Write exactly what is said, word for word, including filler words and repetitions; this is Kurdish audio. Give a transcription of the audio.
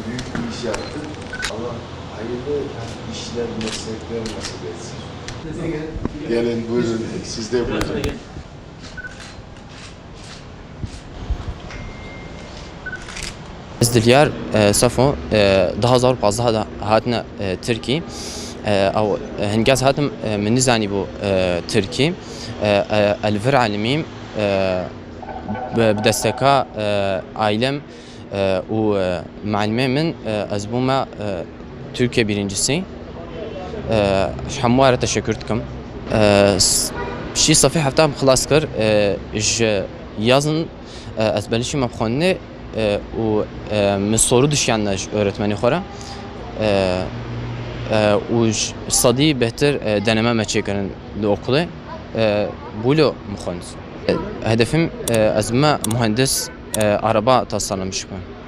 Büyük bir iş yaptın. Allah hayırlı işler, meslekler nasip etsin. Gelin, buyurun. Siz de buyurun. Ez Dilyar, e, Sefo, e, du hazar û pazdeh de hatine, e, Tirkî. E, ew, e, hingaz hatim, e, min nizanîbû, e, Tirkî. E, e, ez li vir elimîm, e, bi, bi desteka, e, ailem, e, û, e, muallimê min, e, ez bûme, e, Türkiye birincisi. E, ji hemû re teşekkür dikim. E, s-, şî sefê hefta min xilas kir, e, ji yazin, e, ez belişî me bi xwendinê, e, û, e, min soru dişiyane ji öğretmenê xwe re. E, e, û ji sedî bêhtir, e, deneme me çêkirin li okulê. E, bûlo min xwend. E, hedefim, e, ez bime muhendis, e, araba tasarlamış bim.